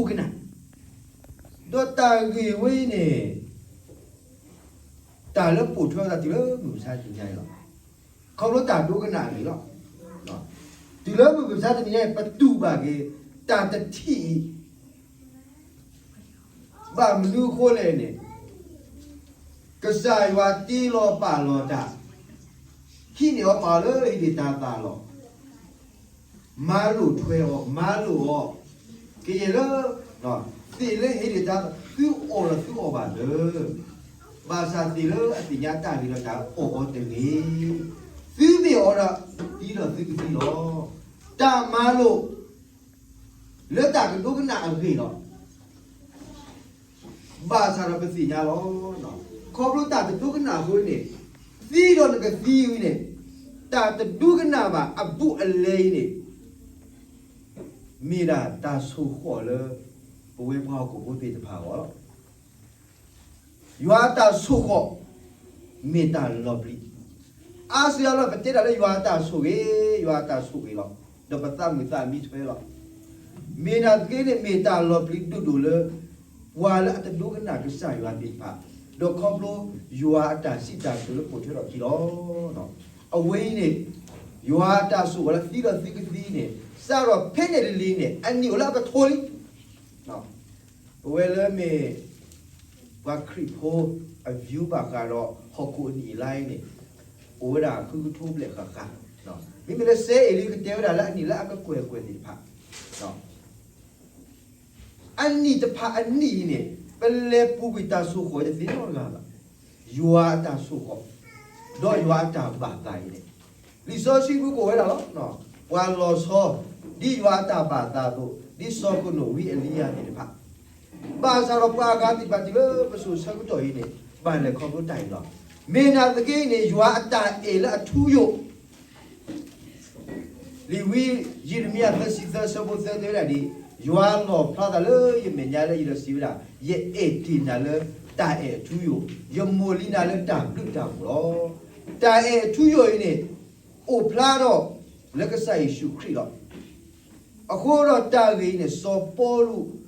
ဒိကနၣ်, ဒီးတၢ်ဂ့ၢ်ဝဲအံၤန့ၣ် တၢ်လၢပိာ်ထွဲအသးတုၤလၢမုၢ်မဆါတနံၤညါအံၤလီၤ. ခီဖျိတၢ်ဒိကနၣ်အဂ့ၢ်လီၤ. တုၤလၢမုၢ်မဆါတနံၤညါအံၤ ပတူၢ်ဘၣ်က့ၤ တၢ်တထံၣ်အံၤ ဘၣ်မနုၤအဃိလဲၣ်န့ၣ်, ကစၢ်ယွၤတ့လီၤပာ်လီၤတၢ်, ဟံးန့ၢ်အီၤပာ်အီၤလၢဟံးန့ၢ်တၢ်သးလီၤ. မၤလိာ်ထွဲအီၤ, မၤလိာ်အီၤ, ကယဲၢ်လၢ သ့ၣ်လၢဟံးန့ၢ်တၢ် သုအီၣ်ဒီးသုအီၣ်ဘၣ်လၢ ဘၣ်ဆၣ်သ့ၣ်လၢအသ့ၣ်ညါတၢ်ဂ့ၤဒီးတၢ်အီၣ်အီၤတဂ့ၤ, သုမ့ၢ်အီၣ်ဒီး သံဒီးသုကသံလီၤ. တၢ်မၤလိာ် လၢတၢ်ကဒိကနၣ်အဂ့ၢ်လီၤ. ဘၣ်ဆၣ်ဒီးပသ့ၣ်ညါလီၤ. ခီဖျိတၢ်တဒိကနၣ်အဃိန့ၣ်, သံဒီးနကသံဝံၤန့ၣ်, တၢ်တဒိကနၣ်ဘၣ်အဘူးအလဲအံၤန့ၣ်, မ့ၢ်ဒၣ်တၢ်ဆိၣ်ဃီၣ်လၢ ပဝဲပှၤဟီၣ်ခိၣ်ဖိသ့ၣ်တဖၣ်အဂီၢ်လီၤ. ယွၤအတၢ်ဆိၣ်ဃီၣ် မ့ၢ်တၢ်လီၤပျံၤ, အါစုအါဘျီ ပတဲတၢ်လၢယွၤအတၢ်ဆိၣ်ဂ့ၤ, ယွၤအတၢ်ဆိၣ်ဂ့ၤလီၤ. ဒီးပသးမုာ်သးမံထွဲလီၤ. မ့ၢ်နာ်သက့န့ၣ် မ့ၢ်တၢ်လီၤပျံၤဒိၣ်ဒိၣ်လၢ ပှၤလၢအတဒိကနၣ်ကစၢ်ယွၤသ့ၣ်တဖၣ်, ဒီးခီဖျိယွၤအတၢ်စံးတၢ်ကတိၤလၢပိာ်ထွဲထီၣ်အခံလီၤ. အဝဲအံၤန့ၣ် ယွၤအတၢ်ဆိၣ်ဂ့ၤလၢသံဒီးသုကသံန့ၣ်, စးထီၣ်ဖဲန့ၣ်တလံၤန့ၣ် အနံၣ်အိၣ်လၢအကထိလံ. ပဝဲလၢမ့ၢ် ပှၤခရံာ်ဖိအ view ဘၣ်ဃးဒီးဟီၣ်ခိၣ်အနံၣ်အလါအံၤန့ၣ်, အိၣ်ဝဲဒၣ်ဃုကထိဘျဲၣ်ဃၣ်ဃၣ်, မ့မ့ၢ်လၢစဲအ့ၣ်လံကတဲဝဲဒၣ်လၢအနံၣ်လၢအကကွဲၢ်ကွဲၢ်သ့ၣ်တဖၣ်, အနံၣ်တဖၣ်အနံၣ်အံၤန့ၣ် ပလဲၤပူၤကွံာ်တၢ်ဆိၣ်ဃီၣ်တသ့နီတဂၤဘၣ်. ယွၤအတၢ်ဆိၣ်ဃီၣ် ဒီးယွၤအတၢ်ဘၣ်သးအံၤန့ၣ်, လံာ်စီဆှံပူၤကိးဝဲဒၣ်လီၤ. ပှၤလီၤဆီ ဒ်ယွၤအတၢ်ဘၣ်သးအသိး, ဒ်စီၤကနိးဝံအလံယၤသ့ၣ်တဖၣ်, ဘၣ်ဆၣ်ဒီးပှၤအဂၤသ့ၣ်တဖၣ်တုၤလၢပစိၤဆၢကတီၢ်အံၤန့ၣ် ဘၣ်လဲၤခီဖျိတၢ်အံၤလီၤ. မ့ၢ်နာ်သက့န့ၣ် ယွၤအတၢ်အဲၣ်လၢအထူယိာ် လံာ်ဝံယံးရမံယၤသၢဆံသၢဆၢဖိသၢတဲဝဲဒၣ်ဒ်, ယွၤလီၣ်ဖျါသးလၢယမဲာ်ညါလၢယဒီးစံးဝဲဒၣ်, ယအဲၣ်တ့ၢ်နၤလၢတၢ်အဲၣ်အထူယိာ်, ယမိၢ်လံနၤလၢတၢ်ဘျုးတၢ်ဖှိၣ်လီၤ. တၢ်အဲၣ်အထူယိာ်အံၤန့ၣ် အိၣ်ဖျါထီၣ်လၢကစၢ်ယ့ၣ်ၡူးခရံာ်လီၤ. အဃိဒီးတၢ်ဂ့ၢ်အံၤန့ၣ် စီၤပီလူး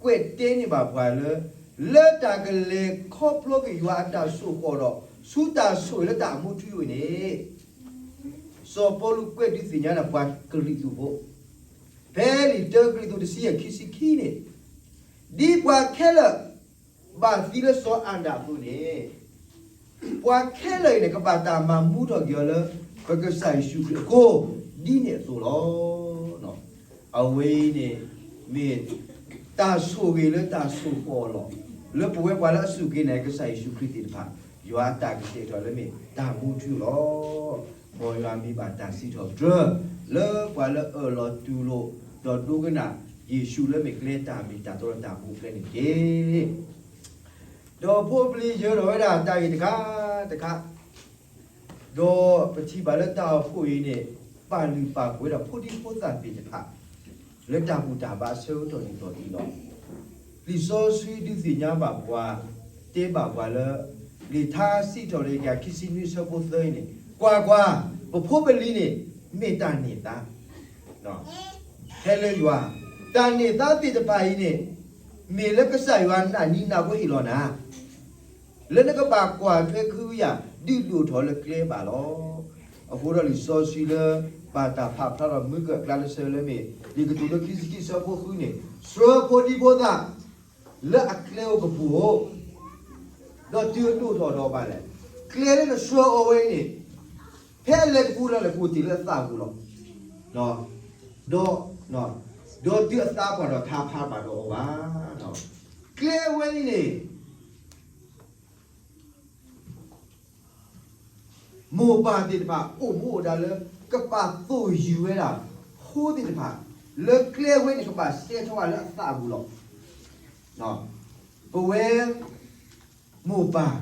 ကွဲးတဲန့ၢ်ဘၣ်ပှၤလၢ လၢတၢ်ကလဲၤခီဖျိက့ၤယွၤအတၢ်ဆိၣ်ဃီၣ်ဒီး ဆူတၢ်ဆိၣ်ဂ့ၤလၢတၢ်အမူထူယိာ်အံၤန့ၣ်, စီၤပီလူးကွဲးဒုးသ့ၣ်ညါဒၣ်ပှၤကရံၣ်သူးဖိ, ဖဲလံာ်တၢကရံၣ်သူးတဆံယဲၢ်ခံဆံခံန့ၣ်, ဒ်ပှၤခဲလၢာ် ဘၣ်သံလၢစီၤအၤဒၣ်အသိးန့ၣ်, ပှၤခဲလၢာ်အံၤန့ၣ် ကဘၣ်တၢ်မၤမူထီၣ်က့ၤအီၤလၢ ပကစၢ်ယ့ၣ်ၡူးခရံာ်အဃိ, ဒ်န့ၣ်အသိးလီၤ. အဝဲအံၤန့ၣ် မ့ၢ်တၢ်ဆိၣ်ဂ့ၤလၢတၢ်ဆိၣ်ဃီၣ်အလီၢ်, လၢပဝဲပှၤလၢအစူၢ်က့ၤနာ်က့ၤကစၢ်ယ့ၣ်ၡူးခရံာ်သ့ၣ်တဖၣ်, ယွၤအတၢ်ကတဲာ်ကတီၤလၢမ့ၢ်တၢ်မူထူလီၤ. မ်ယွၤမ့ၢ်ဘၣ်တၢ်စံးထီၣ်ပတြၢၤ လၢပှၤလၢအၢၣ်လီၤတူၢ်လိာ် ဒီးဒိကနၣ်ယ့ၣ်ၡူးလၢမ့ၢ်ကျဲတၢ်မ့ၢ်တၢ်တီလၢတၢ်မူကျဲန့ၣ်တက့ၢ်. ဒီးဖိပလံၤယၢၤထီၣ်ဝဲဒၣ်တၢ်ဂ့ၢ်တခါတခါ, ဒီးပထံၣ်ဘၣ်လၢတၢ်အိၣ်ဖှိၣ်အံၤန့ၣ် ပာ်လုၢ်ပာ်ပှ့ၤဝဲဒၣ်ဖိဒံဖိသၣ်သ့ၣ်တဖၣ် လၢတၢ်ဘူၣ်တၢ်ဘါအဆၢကတီၢ်ဒ်သိးဒ်လီၤ. လံာ်စီဆှံဒုးသ့ၣ်ညါဘၣ်ပှၤ, တဲဘၣ်ပှၤလၢ လံာ်ထါစံးထီၣ်လၢကယၤခံဆံနွံဆၢဖိသၢအံၤန့ၣ်, ကွၢ်ကွၢ်, ပဖိပလံၤန့ၣ် မ့ၢ်တၢ်န့ၢ်သါ ဟဲလၢယွၤ, တၢ်န့ၢ်သါသ့ၣ်တဖၣ်အံၤန့ၣ် မ့ၢ်လၢကစၢ်ယွၤနာ်န့ၢ်နၤအဃိဟ့ၣ်လီၤနၤ လၢနကဘၣ်ကွၢ်ထွဲကဟုကယာ် ဒုးဒိၣ်ထီၣ်လၢကျဲဘၣ်လီၤ. အဃိဒီးလံာ်စီဆှံလၢ ဘၣ်တၢ်ဖးဖျါထီၣ်မုၢ်ကၢၢ်အကျါတဆၢလၢမ့ၢ် လံာ်ကတိၤဒိခံဆံခံဆၢဖိဃုန့ၣ်, ဆှၢဖိဒံဖိသၣ် လၢအကျဲအိၣ်ကပူၤဧိၤ, ဒီးတုၤအဒိၣ်ထီၣ်ဒီးဘၣ်လဲၣ်, ကျဲလၢနဆှၢအီၤဝဲအံၤန့ၣ် ဖဲအလဲၤတပူၤလၢ်လၢ် ကအိၣ်တ့ၢ်လၢအသးပူၤလီၤ. ဒီး, ဒီးတုၤအသးပှၢ်ဒီးထါဖးဘၣ်ဒီးအီၤဘၣ်. ကျဲဝဲအံၤန့ၣ် မိၢ်ပၢ်သ့ၣ်တဖၣ် အိၣ်မူအိၣ်ဒါလၢ ကပာ်သိၣ်ယုၢ်ဝဲဒၣ် ဖိသ့ၣ်တဖၣ် လၢကျဲဝဲန့ၣ် ကဘၣ်စဲထီၣ်ဝဲလၢအသးပူၤလီၤ. ပဝဲမိၢ်ပၢ်,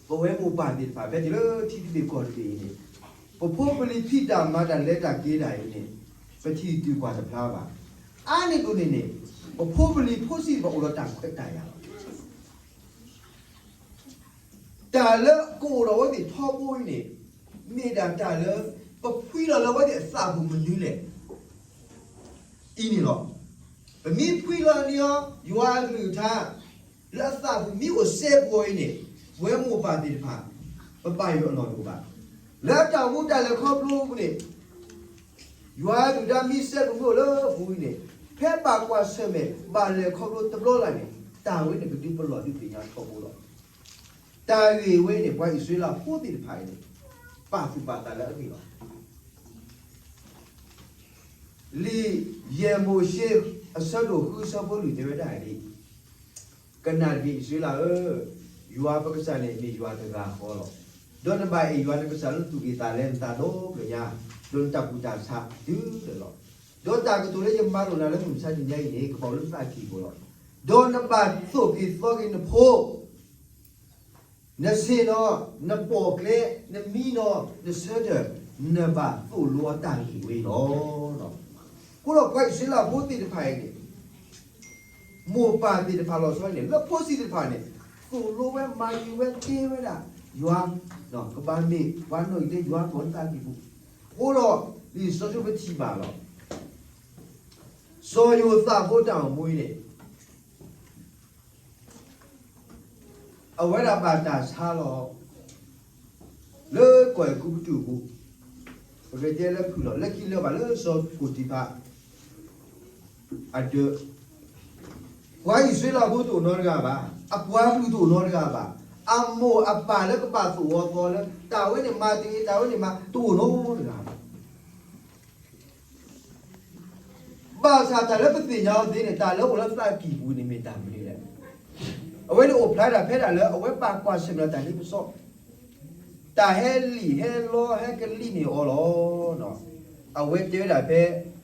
ပဝဲမိၢ်ပၢ်သ့ၣ်တဖၣ် ဖဲတုၤလၢထံတဘ့ၣ်ကီၢ်တဘ့ၣ်အံၤန့ၣ်, ပဖိပလံၤဖံးတၢ်မၤတၢ်လဲၤတၢ်က့ၤတၢ်အံၤန့ၣ် ပထံၣ်တုၤကွၢ်တဖျါဘၣ်. အါန့ၢ်ဒိၣ်န့ၢ်န့ၣ် ပဖိပလံၤဖိဆံးတဖၣ်အိၣ်ဒီးတၢ်ခွဲးတၢ်ယာ်လီၤ. တၢ်လၢကအိၣ်ဒီးအဝဲသ့ၣ်ထီဘိအံၤန့ၣ် မ့ၢ်ဒၣ်တၢ်လၢ ပဖှံလီၤလၢအဝဲသ့ၣ်အသးပူၤမနုၤလဲၣ် အံၤန့ၣ်လီၤ. ပမ့ၢ်ဖှံလီၤန့ၢ်အီၤ ယွၤအကလုၢ်ကထါ လၢအသးပူၤမ့ၢ်အိၣ်စဲဘူးအံၤန့ၣ်, ပဝဲမိၢ်ပၢ်သ့ၣ်တဖၣ် ပဘၣ်ယိၣ်အလီၢ်တအိၣ်ဘၣ်. လၢတၢ်အိၣ်မူတၢ်လဲၤခီဖျိအပူၤန့ၣ်, ယွၤအကလုၢ်ကထါမ့ၢ်စဲဘူးမ့ၢ်အိၣ်လၢအပူၤအံၤန့ၣ်, ဖဲဘၣ်ကွၢ်ဆၢၣ်မဲာ် ဘၣ်လဲၤခီဖျိတဘျီလၢ်န့ၣ်, တၢ်ဝဲန့ၣ်ကဒုးပလီၢ်ဒုးသ့ၣ်ညါထီဘိလီၤ. တၢ်ဂ့ၢ်ဝဲန့ၣ် ပှၤအံၣ်စရ့လးဖိသ့ၣ်တဖၣ်အံၤန့ၣ် ပာ်သူၣ်ပာ်သးလၢအဂ့ၢ်လီၤ. လံာ်ယဲၢ်မိၤၡ့ အဆၢဒိၣ်ဃု အဆၢဖိလွံၢ်တဲဝဲဒၣ်ဒ်အံၤ, ကနၣ်တက့ၢ် အံၣ်စရ့လးဧၢ, ယွၤပကစၢ်န့ၣ်မ့ၢ်ယွၤတဂၤဃီလီၤ. ဒီးနဘၣ်အဲၣ်ယွၤနကစၢ်လၢနသူၣ်ကံၢ်သးလဲ နသးဒီဖျၢၣ်ညါ, ဒီးနတၢ်ကူၣ်တၢ်ဆးတုၤလၢာ်လီၤ. ဒီးတၢ်ကတိၤလၢယမၤလိာ်နၤလၢမုၢ်မဆါတနံၤညါအံၤန့ၣ် ကဘၣ်အိၣ်လၢနသးကံၢ်ပူၤလီၤ. ဒီးနဘၣ်သိၣ်က့ၤသီက့ၤနဖိ နဆ့ၣ်နီၤ, နပိာ်ကျဲ, နမံနီၤ, နဆၢထၢၣ်, နဘၣ်သိၣ်လိအီၤတၢ်ဂ့ၢ်ဝဲအံၤလီၤ. အဃိဒီးပှၤအံၣ်စရ့လးဖိသ့ၣ်တဖၣ်အံၤန့ၣ်, မိၢ်ပၢ်သ့ၣ်တဖၣ်လီၤဆီန့ၣ် လၢဖိဆံးသ့ၣ်တဖၣ်န့ၣ်, သိၣ်လိဝဲမၤဂ့ၤဝဲတဲဝဲဒၣ်, ယွၤ, ကဘၣ်မ့ၢ်ပှၤနီၣ်ဂံၢ်လၢယွၤကိးနသးကံၢ်ပူၤ, အဃိဒီး လံာ်စီဆှံပထံၣ်ဘၣ်လီၤ. စီၤယိၤသးဖိတၢ်အိၣ်မူအံၤန့ၣ် အဝဲဒၣ်ဘၣ်တၢ်ဆါလီၤ လၢကီၢ်အဲၤကူပတူးအပူၤ, ပကတဲလၢဖုၣ်လီၤ လၢခံလၢၤဘၣ်လၢစီၤပီၤတံၤဖၤ အဒၢး, ပှၤအံၣ်စရ့လးဖိတအိၣ်နီတဂၤဘၣ်, အပှၤကလုာ်တအိၣ်နီတဂၤဘၣ်, အမိၢ်အပၢ်လၢကဘၣ်သိၣ်အီၤသီလၢ တၢ်ဝဲန့ၣ်မၤတဂ့ၤ တၢ်ဝဲန့ၣ်မၤ တအိၣ်နီတဂၤဘၣ်. ဘၣ်ဆၣ်တၢ်လၢပသ့ၣ်ညါအီၤသ့န့ၣ် တၢ်လၢအိၣ်လၢသးကံၢ်ပူၤန့ၣ်မ့ၢ်တၢ်မနုၤလဲၣ်. အဝဲန့ၣ်အိၣ်ဖျါဒၣ်ဖဲဒၣ်လၢအဝဲပာ်ကွၢ်ဆၢၣ်မဲာ်တၢ်လ့ပစီ, တၢ်ဟဲလံာ်ဟဲလီဟဲကလံၣ်န့ၢ်အီၤလီၤ. အဝဲတဲဝဲဒၣ်ဖဲ လံာ်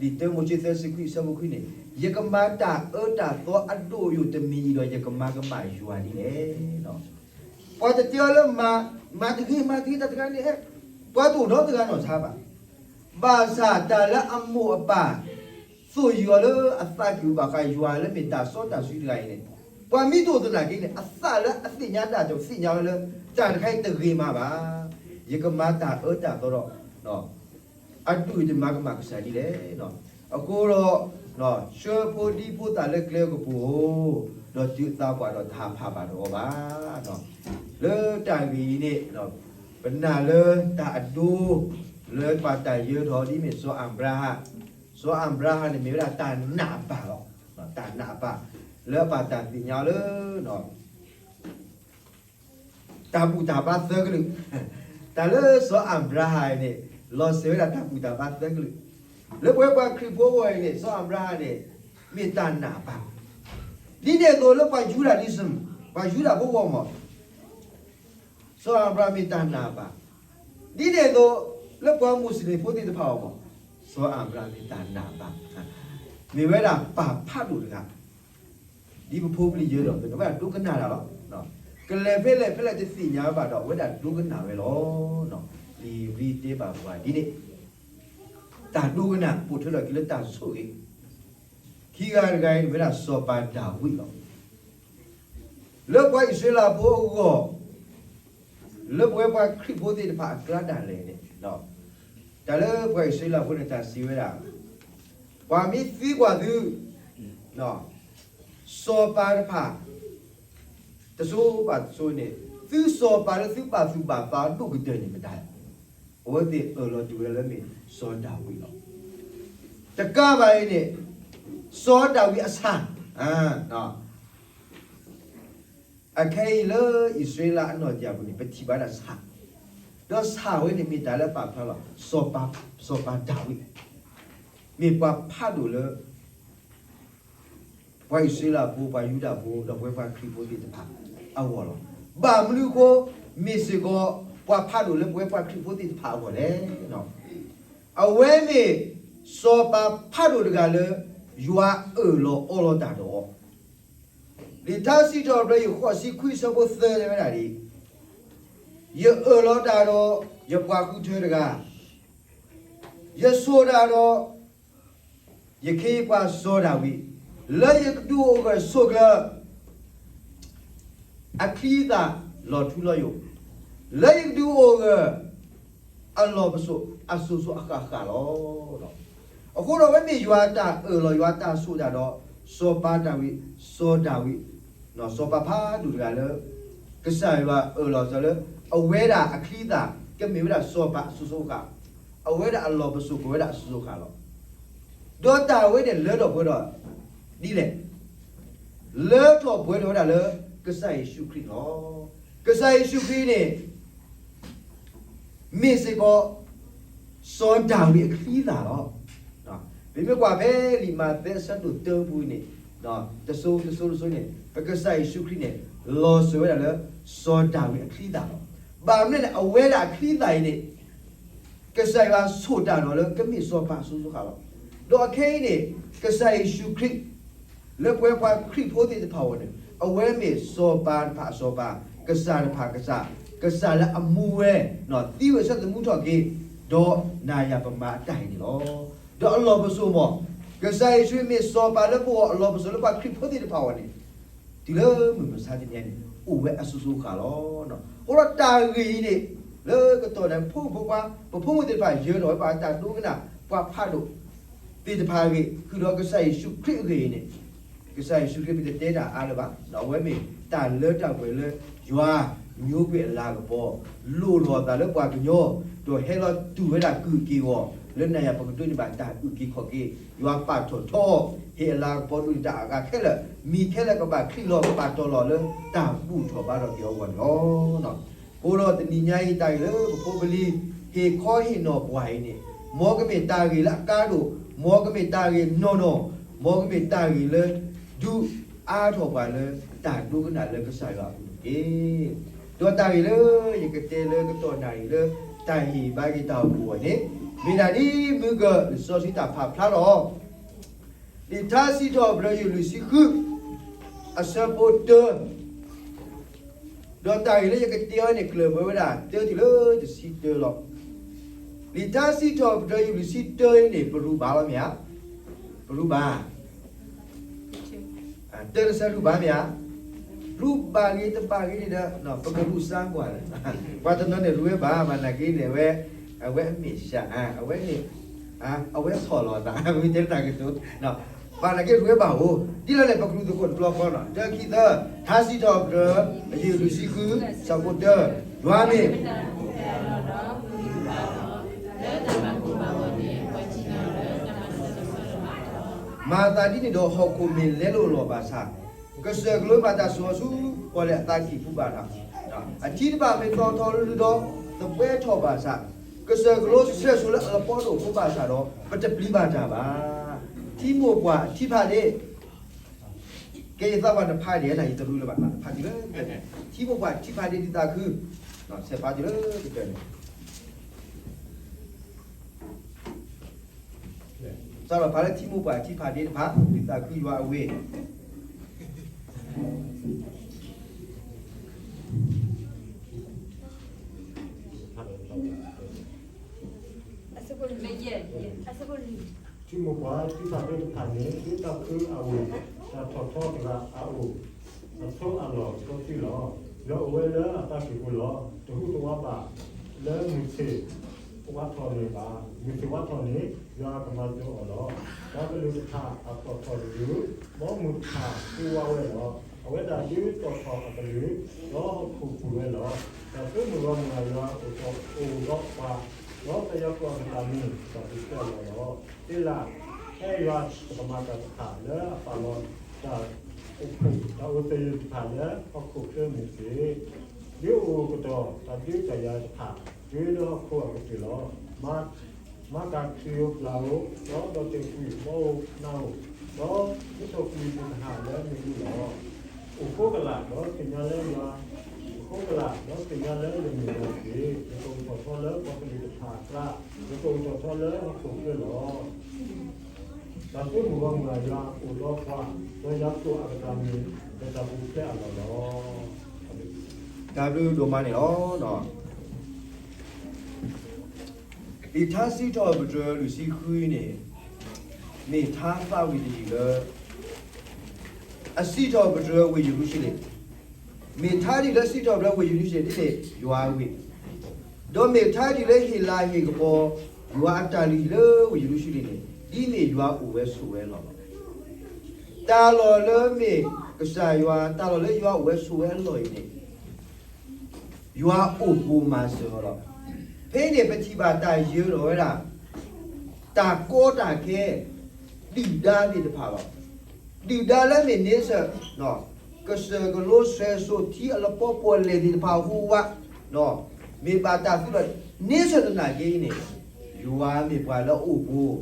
တၢမိၤၡ့သၢဆံခွံအဆၢဖိခွံန့ၣ်, ယကမၤတၢ်အၢတၢ်သီအဒိၣ်အယိာ်တမံၤအံၤဒီး ယကမၤကမၣ်ယွၤဒ်လဲၣ်. ပှၤတတဲအီၤလၢမၤ, မၤတဂ့ၤ မၤတဂ့ၤ တၢ်တဂၤန့ၣ်, ပှၤတအိၣ်နီတဂၤနီၢ်ဆါဘၣ်. ဘၣ်ဆၣ်တၢ်လၢအမိၢ်အပၢ် သိၣ်ယံၤအီၤလၢအသးကံၢ်ပူၤဘၣ်ဃးယွၤလၢမ့ၢ်တၢ်စီတၢ်ဆှံတဂၤအံၤန့ၣ်, ပှၤမ့ၢ်တအိၣ်သနာ်က့န့ၣ် အသးလၢအသ့ၣ်ညါတၢ်တသ့ၣ်ညါဝဲလၢ တၢ်တခါအံၤတဂ့ၤမးဘၣ်. ယကမၤတၢ်အၢတၢ်သီဒီး အဒိၣ်ယိာ်တမၤကမၣ်ကစၢ်ဒ်လဲၣ်. အဃိဒီး ဆှၢဖိဒံဖိသၣ်လၢကျဲကပူၤဧိၤ, ဒီးတုၤအသးပှၢ်ဒီးတဟးဖးဘၣ်ဒီးအီၤဘၣ်. လၢတၢ်ဂ့ၢ်အံၤန့ၣ် ပနာ်လၢတၢ်အဒိ လၢပှၤတၢ်ယၢၤထီၣ်ဒ်မ့ၢ်စီၤအၤဘြၤဟၣ်, စီၤအၤဘြၤဟၣ်န့ၣ်မ့ၢ်ဝဲဒၣ်တၢ်နာ်အပၢ်လီၤ. တၢ်နာ်အပၢ် လၢအပၢ်တၢ်သ့ၣ်ညါအီၤလၢ တၢ်ဘူၣ်တၢ်ဘါသၢကလုာ်, တၢ်လၢစီၤအၤဘြၤဟၣ်အံၤန့ၣ် လီၤစၢၤဝဲဒၣ်တၢ်ဘူၣ်တၢ်ဘါသၢကလုာ်, လၢပဝဲပှၤခရံာ်ဖိအဂီၢ်အံၤန့ၣ် စီၤအၤဘြၤဟၣ်န့ၣ် မ့ၢ်တၢ်နာ်အပၢ်, ဒ်န့ၣ်အသိးလၢပှၤယူဒၤဒ်စမၢ, ပှၤယူဒၤဖိအဂီၢ်မး စီၤအၤဘြၤဟၣ်မ့ၢ်တၢ်နာ်အပၢ်, ဒ်န့ၣ်အသိး လၢပှၤမူးစလ့ၣ်ဖိသ့ၣ်တဖၣ်အဂီၢ်မး စီၤအၤဘြၤဟၣ်မ့ၢ်တၢ်နာ်အပၢ်, မ့ၢ်ဝဲဒၣ်ပၢ်ဖးဒိၣ်တဂၤ ဒ်ပဖိပလံၤယၢၤဒီး ပဝဲဒၣ်ဒိကနၣ်တၢ်လီၤ. ကလဲၤဖဲလဲၣ်ဖဲလဲၣ်တသ့ၣ်ညါဝဲဘၣ်ဒီး အဝဲဒၣ်ဒိကနၣ်ဝဲလီၤ. လံာ်ဧ့ၤဘြံၤတဲဘၣ်ပှၤဒ်န့ၣ်, တၢ်ဒိကနၣ်ပိာ်ထွဲထီၣ်က့ၤလၢတၢ်ဆိၣ်ဂ့ၤ, ခံဂၤတဂၤအံၤ မ့ၢ်ဝဲဒၣ်စီၤပၤဒၤဝံးလီၤ. လၢပှၤအံၣ်စရ့လးဖိအဂီၢ် လၢပဝဲပှၤခရံာ်ဖိသ့ၣ်တဖၣ်အကျါဒၣ်လဲာ်န့ၣ်, တၢ်လၢပှၤအံၣ်စရ့လးဖိန့ၣ် တၢ်စံးဝဲဒၣ်, ပှၤမ့ၢ်သံကွၢ်သု စီၤပၤတဖၣ် တစိၤဘၣ်တစိၤန့ၣ် သုစီၤပၤလၢသုဘၣ်သူၣ်ဘၣ်သးအဒိၣ်ကတၢၢ်န့ၣ်မတၤလဲၣ်. အဝဲသ့ၣ်အၢၣ်လီၤတူၢ်ဝဲဒၣ်လၢမ့ၢ်စီၤဒၤဝံးလီၤ. တကးဘၣ်အံၤန့ၣ် စီၤဒၤဝံးအဆၣ် အခဲအံၤလၢအံၣ်စရ့လးအနီၢ်ကစၢ်ပူၤန့ၣ် ပထံၣ်ဘၣ်ဒၣ်ဆၣ်, ဒီးဆၣ်ဝဲန့ၣ် မ့ၢ်တၢ်လၢပာ်ဖျါလီၤ စီၤပၤဒၤဝံး မ့ၢ်ပှၤဖးဒိၣ်လၢ ပှၤအံၣ်စရ့လးဖိ ပှၤယူဒၤဖိ ဒီးပဝဲပှၤခရံာ်ဖိသ့ၣ်တဖၣ်အဂီၢ်လီၤ. ဘၣ်မနုၤအဃိ မ့ၢ်စ့ၢ်ကီး ပှၤဖးဒိၣ်လၢပဝဲပှၤခရံာ်ဖိသ့ၣ်တဖၣ်အဂီၢ်လဲၣ်. အဝဲမ့ၢ်စီၤပၤဖးဒိၣ်တဂၤလၢ ယွၤအၢၣ်လီၤအီလီၤတၢ်ဒီးအီၤ, လံာ်ထါစံးထီၣ်ပတြၢၤ ယိၤဃိးဆံခွံ အဆၢဖိသၢ တဲဝဲဒၣ်ဒ်အံၤ, ယအၢၣ်လီၤတၢ်ဒီးယပှၤဃုထၢတဂၤ, ယဆိၣ်တၢ်ဒီးယခ့ယပှၤစီၤဒၤဝံး, လၢယကဒုးအိၣ်ဂၢၢ်ဆိးကျၢၤ အချံအသၣ်လီၤထူလီၤယိာ်, လၢယကဒုးအိၣ်ဂၢၢ်အလီၢ်ပစိာ်အစိၤစိၤအဃၣ်ဃၣ်လီၤ. အဃိဒီးအဝဲမ့ၢ်ယွၤအတၢ်အၢၣ်လီၤ ယွၤအတၢ်ဆိၣ်တၢ်ဒီး စီၤပၤဒၤဝံး, စီၤဒၤဝံး, စီၤပၤဖးဒိၣ်တဂၤလၢ ကစၢ်ယွၤအၢၣ်လီၤအီၤလၢ အဝဲဒၣ်အချံအသၣ် ကမ့ၢ်ဝဲဒၣ်စီၤပၤအစိၤစိၤအဃၣ်, အဝဲဒၣ်အလီၢ်ပစိာ်ကဝဲဒၣ်အစိၤစိၤအဃၣ်လီၤ. ဒီးတၢ်အဝဲန့ၣ်လၢထီၣ်ပှဲၤထီၣ်ဒ်လဲၣ်. လၢထီၣ်ပှဲၤထီၣ်ဝဲဒၣ်လၢ ကစၢ်ယ့ၣ်ၡူးခရံာ်လီၤ. ကစၢ်ယ့ၣ်ၡူးခရံာ်န့ၣ် မ့ၢ်စ့ၢ်ကီး စီၤဒၤဝံးအချံအသၣ်လီၤ. ပမ့ၢ်ကွၢ်ဖဲလံာ်မးသဲအဆၢဒိၣ်တၢပူၤန့ၣ် တစိၤတစိၤတစိၤန့ၣ် ပကစၢ်ယ့ၣ်ၡူးခရံာ်န့ၣ် လီၤစၢၤဝဲဒၣ်လၢ စီၤဒၤဝံးအချံအသၣ်လီၤ. ဘၣ်မနုၤလဲၣ်န့ၣ် အဝဲဒၣ်အချံအသၣ်အံၤန့ၣ် ကစၢ်ယွၤဆိၣ်တၢ်ဒီးလၢကမ့ၢ်စီၤပၤအစိၤစိၤအဃၣ်လီၤ. ဒီးအခဲအံၤန့ၣ် ကစၢ်ယ့ၣ်ၡူးခရံာ် လၢပဝဲပှၤခရံာ်ဖိသ့ၣ်တဖၣ်အဂီၢ်န့ၣ် အဝဲမ့ၢ်စီၤပၤတဖၣ်အစီၤပၤ, ကစၢ်တဖၣ်အကစၢ်, ကစၢ်လၢအမူဝဲ, သံဝဲဆၢသမူထီၣ်က့ၤ, ဒီးနၤယၤပမၤအတၢ်အံၤန့ၣ်လီၤ. ဒီးအလီၢ်ပစိာ်မး, ကစၢ်ယ့ၣ်ၡူးမ့ၢ်စီၤပၤလၢပဂီၢ် အလီၢ်ပစိာ်လၢပှၤခရံာ်ဖိသ့ၣ်တဖၣ်အဂီၢ်န့ၣ် တုၤလၢမုၢ်မဆါတနံၤအံၤန့ၣ် အိၣ်ဝဲအစိၤစိၤအဃၣ်လီၤ. အဃိဒီးတၢ်ဂ့ၢ်အံၤန့ၣ် လၢကတီၢ်ဒၣ် ဖိမုၣ်ဖိခွါ ပဖိမုၣ်သ့ၣ်တဖၣ် ယၢၤထီၣ်ဝဲပှၤတၢ်ဒိကနၣ် ပှၤဖးဒိၣ်သ့ၣ်တဖၣ်အဂ့ၢ် ဃုာ်ဒီးကစၢ်ယ့ၣ်ၡူးခရံာ်အဂ့ၢ်အံၤန့ၣ် ကစၢ်ယ့ၣ်ၡူးခရံာ်ပတတဲတၢ်အါလၢၤဘၣ်. ဒီးအဝဲမ့ၢ်တၢ်လၢတၢ်ပှဲၤလၢယွၤ ညိကွံာ်အလၤကပီၤ, လိၣ်ထီၣ်အသးလၢပှၤကညီ, ဒီးဟဲလီၤတူၢ်ဝဲဒၣ်ကုၢ်က့ၢ်ဂီၤ လၢနၤယၤပကဒိးန့ၢ်ဘၣ်တၢ်အုၣ်က့ၤခီၣ်က့ၤ, ယွၤပာ်ထီၣ်ထီ, ဟ့ၣ်အလၤကပီၤဒိၣ်န့ၢ်တၢ်အဂၤခဲလၢာ်, မံၤခဲလၢာ်ကဘၣ်ချံးလီၤ ကဘၣ်တီၤလီၤလၢတၢ်ဘူၣ်ထီၣ်ဘါထီၣ်က့ၤအဂီၢ်န့ၣ်လီၤ. အဃိဒီးတနံၤညါအံၤတၢ်ဂ့ၢ်လၢပဖိပလံၤ ဟ့ၣ်ခီဟ့ၣ်နီၤပှၤအံၤန့ၣ်, မ်ကမ့ၢ်တၢ်ဂ့ၢ်လၢအကါဒိၣ်, မ်ကမ့ၢ်တၢ်ဂ့ၢ်နီၢ်နီၢ်, မ်ကမ့ၢ်တၢ်ဂ့ၢ်လၢ ဒုးအါထီၣ်ပှၤလၢတၢ်ဒိကနၣ်လၢကစၢ်ယွၤအပူၤတက့ၢ်. ဒီးတၢ်ဂ့ၢ်လၢယကတဲလၢကတီၢ်နၣ်ရံၣ်လၢ တၢ်ဟ့ၣ်ဘါက့ၤတၢ်အိၣ်ဖှိၣ်အဂီၢ်န့ၣ်, မ့ၢ်ဒၣ်ဒ်မုၢ်ကၢၢ်လံာ်စီဆှံတၢ်ဖးဖျါလီၤ. လံာ်ထါစံးထီၣ်ပတြၢၤ ယုၢ်လွံၢ်ဆံဃု အဆၢဖိတၢ ဒီးတၢ်ဂ့ၢ်လၢယကတဲအီၤန့ၣ် ကျၢၢ်ဘၢဝဲဒၣ်တၢတုၤလၢတဆံတၢလီၤ. လံာ်ထါစံးထီၣ်ပတြၢၤ ယုၢ်လွံၢ်ဆံတၢအံၤန့ၣ် ပရူးဘၣ်လီၤမ့ၢ်ဧါ, ပရူးဘၣ် တၢတဆၢရူးဘၣ်မ့ၢ်ဧါ, ရူးဘၣ်ဂ့ၤတဘၣ်ဂ့ၤန့ၣ်ဒီး ပကရူးစါကွၢ်လၢ, ပှၤတနီၤန့ၣ်ရူးဝဲဘၣ်, ဘၣ်နာ်က့န့ၣ် အဝဲ, အဝဲအမ့ၢ်စှၤ, အဝဲန့ၣ်, အဝဲဆီၣ်လီၤအသး မ့ၢ်တဲတၢ်ကတိၤ, ဘၣ်နာ်က့ရူးဝဲဘၣ်ဧိၤ, ဒ်လဲၣ်န့ၣ် ပကရူးသကိးတဘျီဃီနီၤ, တၢ ခံ သၢ, ထါစံးထီၣ်ပတြၢၤ ယုၢ်လွံၢ်ဆံဃု ဆၢဖိတၢ, ယွၤမ့ၢ် မၤသးဒ်န့ၣ်ဒီး ဟီၣ်ခိၣ်မ့ၢ်လဲလိာ်အလီၢ်ဘၣ်ဆၣ်, ကစၢၢ်ကလိမၤတၢ်ဆိၣ်အီၤဆူ ပီၣ်လဲၣ်အသးကံၢ်ပူၤဘၣ်ဆၣ်, အထံတဖၣ်မ့ၢ်တီၤထီၣ်လၢဒုဒီး သပှဲထီၣ်ဘၣ်ဆၣ်, ကစၢၢ်ကလိဆှၢဆိလၢအလပီဒိၣ်ဖိဘၣ်ဆၣ်ဒီး ပတပျံၤဘၣ်တၢ်ဘၣ်. ထံမိၢ်ပှၢ်ထံဖးဒ့ ကဲယသးပှၢ်နဖးဒ့ၣ်နၤ ယတရူးလၢၤဘၣ်, ဖးတုၤလၢ ထံမိၢ်ပှၢ်ထံဖးဒ့ဒ်သးခု, ဆဲးဖးတုၤလၢကတၢၢ်န့ၣ် စးထီၣ်ဖးလၢထံမိၢ်ပှၢ်ထံဖးဒ့တဖၣ် ဒ်သးခုယွၤအဝ့ၢ် ထံမိၢ်ပှၢ်ထံဖးဒ့တဖၣ်န့ၣ် ဒ်သးခုအဝ့ၢ် တၢ်ထီၣ်ထီတဂၤအအိၣ် အဆိအလီၢ်စီဆှံလီၤ. ယွၤအိၣ်ဝဲလၢအသးကံၢ်ပူၤလီၤ. တဟူးတဝးဘၣ်လၢမုၢ်ဆ့ၣ်ဝါထီၣ်န့ၣ်ဘၣ်. မုၢ်ဆ့ၣ်ဝါထီၣ်န့ၣ် ယွၤကမၤစၢၤအီၤလီၤ. ပှၤကလုာ်တဖၣ်အသီၣ်ထီၣ်တဂ့ၤ, မ်မုၢ်တဖၣ်ဃ့ဝါဝဲလီၤ. အဝဲဒၣ်ဒုးသီၣ်ထီၣ်အကလုၢ်, ဒီးဟီၣ်ခိၣ်ပူၤဝဲလီၤ. တၢ်စိမုၢ်ဂီၢ်မုၢ်ဂၤယွၤအိၣ်ဒီးပှၤ, ဒီးတၢ်ယၤကိာ်အကတၢၢ်မ့ၢ်တၢ်ပူၤဖျဲးအလီၢ်လီၤ. သ့လၣ်, ဖဲယွၤတကမၤတၢ်တဖၣ်လၢအပာ်လီၤတၢ်အိၣ်ဖှိၣ် တၢ်အိၣ်သယုၢ်တဖၣ်လၢဟီၣ်ခိၣ်ချၢမ့ၢ်ဂ့ၤ, ဒုးအိၣ်ကတီၢ်တၢ်ဒုးတၢ်ယၤတဖၣ် တုၤလၢဟီၣ်ခိၣ်အကတၢၢ်လီၤ. မၤ, မၤကၤခရံာ်ဧိၤပျၢ်ဧိၤ, ဒီးဒီးတ့ၢ်ကွံာ်ဘီဧိၤနးဧိၤ, ဒီးမ့ၢ်ထီၣ်ကွံာ်သ့ၣ်တဖၣ်လၢမ့ၣ်အူလီၤ. အိၣ်ဃိကလာ်ဒီးသ့ၣ်ညါလၢယွၤ, အိၣ်ဃိကလာ်ဒီးသ့ၣ်ညါလၢယမ့ၢ်ယွၤတက့ၢ်. ယကအိၣ်ထီၣ်ထီလၢပှၤကလုာ်တဖၣ်အကျါ, ယကအိၣ်ထီၣ်ထီလၢဟီၣ်ခိၣ်ချၢလီၤ. တၢ်စိမုၢ်ဂီၢ်မုၢ်ဂၤယွၤအိၣ်ဒီးပှၤ, ဒီးယၤကိာ်အကတၢၢ်မ့ၢ်တၢ်ပူၤဖျဲးအလီၢ်လီၤ. တၢ်ဘျုးဒိၣ်မးန့ၣ်လီၤ. လံာ်ထါစံးထီၣ်ပတြၢၤလွံၢ်ဆံဃုန့ၣ် မ့ၢ်ထါသးဝံၣ်တယုၢ်လၢ အစံးထီၣ်ပတြၢၤဝ့ၢ်ယရူၤၡလ့ၣ်, မ့ၢ်ထါတယုၢ်လၢစံးထီၣ်ပတြၢၤဝ့ၢ်ယရူၤၡလ့ၣ်ဒ်န့ၣ် ယွၤအဝ့ၢ်, ဒီးမ့ၢ်ထါတယုၢ်လၢဟ့ၣ်လၤဟ့ၣ်ကပီၤ ယွၤအတၢ်လုၢ်ဟံၣ်လၢဝ့ၢ်ယရူၤၡလ့ၣ်န့ၣ် ဒ်မ့ၢ်ယွၤအိၣ်ဝဲဆိးဝဲအလီၢ်လီၤ. တၢ်လီၢ်လၢမ့ၢ်ကစၢ်ယွၤ, တၢ်လီၢ်လၢယွၤအိၣ်ဝဲဆိးဝဲအလီၢ်အံၤန့ၣ်, ယွၤအိၣ်ဘူးမၤစၢၤအီၤလီၤ. ဖဲန့ၣ်ပထံၣ်ဘၣ်တၢ်ယၢၤထီၣ်ဝဲဒၣ် တၢ်ကီတၢ်ခဲ, ဒုၣ်ဒါသ့ၣ်တဖၣ်လီၤ. ဒုၣ်ဒါလၢမ့ၢ်န့ဆၢၣ်, ကစၢၢ်ကလိဆဲးစိၣ်ထံအလပီပီၣ်လဲၣ်သ့ၣ်တဖၣ်ဟူဝါ, မ့ၢ်ဘၣ်တၢ်သူၣ်လီၤန့ဆၢၣ်သနာ်က့အံၤန့ၣ်, ယွၤမ့ၢ်ပှၤလၢအအိၣ်ဘူး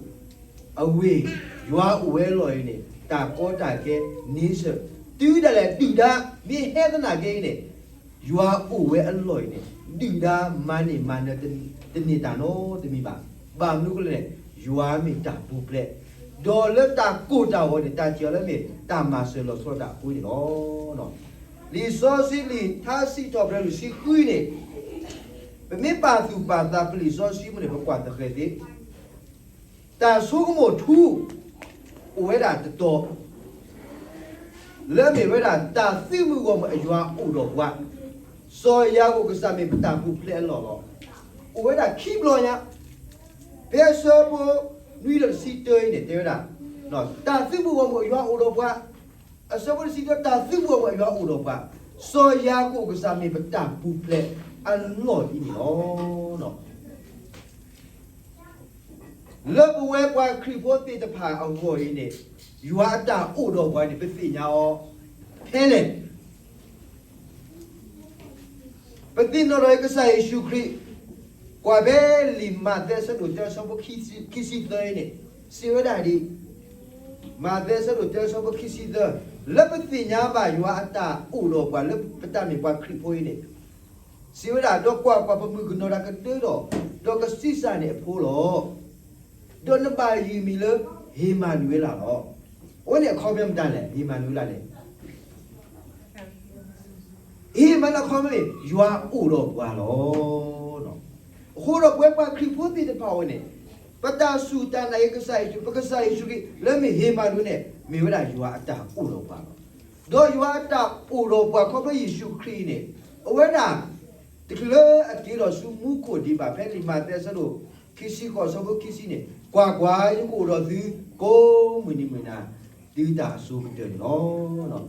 အဝ့ၢ်, ယွၤအိၣ်ဝဲအလီၢ်အံၤန့ၣ် တၢ်ကီတၢ်ခဲန့ဆၢၣ်, တုၤဒၣ်လဲာ်ဒုၣ်ဒါမ့ၢ်ဟဲသနာ်က့အံၤန့ၣ်, ယွၤအိၣ်ဝဲအလီၢ်အံၤန့ၣ် ဒုၣ်ဒါမၤန့ၢ်မၤနၢၤတန့ၢ်တၢ်နီတမံၤဘၣ်. ဘၣ်မနုၤအဃိလဲၣ်န့ၣ်, ယွၤမ့ၢ်တၢ်ပူၤဖျဲး, ဒီးလၢတၢ်ကိၢ်တၢ်ဂီၤန့ၣ် တၢ်ထံၣ်အီၤလၢမ့ၢ်တၢ်မၤစၢၤလီၤဆီဒၣ်တၢ်အဃိန့ၣ်လီၤ. လံာ်စီဆှံလံာ်ထါစံးထီၣ်ပတြၢၤလွံၢ်ဆံဃုန့ၣ်, ပမ့ၢ်ပာ်သူၣ်ပာ်သးဖဲလံာ်စီဆှံပူၤန့ၣ် ပကွၢ်သဃဲၤသ့ တၢ်ဆိကမိၣ်ထူ အိၣ်ဝဲဒၣ်တတီၤ လၢမ့ၢ်ဝဲဒၣ်တၢ်သုးမုၢ်ဂီၢ်မုၢ်အယွၤအိၣ်ဒီးပှၤ, စီၤယၤကိာ်ကစၢ်မ့ၢ်ပတၢ်ပူၤဖျဲးအလီၢ်လီၤ. အိၣ်ဝဲဒၣ်ခံဘျီညါ, ဖဲအဆၢဖိနွံဒီးတဆံတၢအံၤန့ၣ် တဲဝဲဒၣ် တၢ်သုးမုၢ်ဂီၢ်မုၢ်အယွၤအိၣ်ဒီးပှၤ, အဆၢဖိတဆံတၢ တၢ်သုးမုၢ်ဂီၢ်မုၢ်အယွၤအိၣ်ဒီးပှၤ, စီၤယၤကိာ်ကစၢ်မ့ၢ်ပတၢ်ပူၤဖျဲးအလီၢ်ဒ်န့ၣ်လီၤ. လၢပဝဲပှၤခရံာ်ဖိသ့ၣ်တဖၣ်အဂီၢ်အံၤန့ၣ်, ယွၤအတၢ်အိၣ်ဒီးပှၤန့ၣ် ပသ့ၣ်ညါအီၤဖဲလဲၣ်. ပသ့ၣ်နီၣ်ထီၣ်ကစၢ်ယ့ၣ်ၡူးခရံာ်, ကွၢ်ဖဲလံာ်မးသဲအဆၢဒိၣ်တၢအဆၢဖိခံဆံသၢအံၤန့ၣ်, စံးဝဲဒၣ်ဒ် မးသဲအဆၢဒိၣ်တၢအဆၢဖိခံဆံသၢ, လၢပသ့ၣ်ညါဘၣ်ယွၤအတၢ်အိၣ်ဒီးပှၤလၢပတၢ်မ့ၢ်ပှၤခရံာ်ဖိအံၤန့ၣ်, စံးဝဲဒၣ်, ဒီးကွၢ်ကွၢ်, ပမုၢ်ကနီၤဒၣ်ကတၢၢ်ဒီး, ဒီးကဆံးစၢ်န့ၢ်အဖိလီၤ. ဒီးနဘၣ်ယုၢ်မံၤလၢ ဧ့မၤနူၤအ့လးလီၤ. အဝဲန့ၣ်အခီပညီမတၤလဲၣ်, ဧ့မၤနူၤအ့လးန့ၣ် ဧ့မၤနူၤအ့လးအခီပညီန့ၣ် ယွၤအိၣ်ဒီးပှၤလီၤ. အဃိဒီးပဝဲပှၤခရံာ်ဖိသ့ၣ်တဖၣ်အံၤန့ၣ်, ပတၢ်စူၢ်တၢ်နာ်က့ၤကစၢ်ယ့ၣ်ၡူး, ပကစၢ်ယ့ၣ်ၡူးခရံာ် လၢမ့ၢ်ဧ့မၤနူၤအ့လးန့ၣ် မ့ၢ်ဝဲဒၣ်ယွၤအတၢ်အိၣ်ဒီးပှၤလီၤ. ဒီးယွၤအတၢ်အိၣ်ဒီးပှၤခီဖျိယ့ၣ်ၡူးခရံာ်အံၤန့ၣ်, အဝဲဒၣ် တချုးလၢအက့ၤဒီးဆူမူခိၣ်ဒံးဘၣ် ဖဲလံာ်မးသဲအဆၢဒိၣ်ခံဆံဃိးအဆၢဖိခံဆံန့ၣ်, ကွၢ်ကွၢ်, ယကအိၣ်ဒီးသုကိးမုၢ်နံၤမုၢ်နၤ တုၤတၢ်အစိၤကတၢၢ်န့ၣ်လီၤ.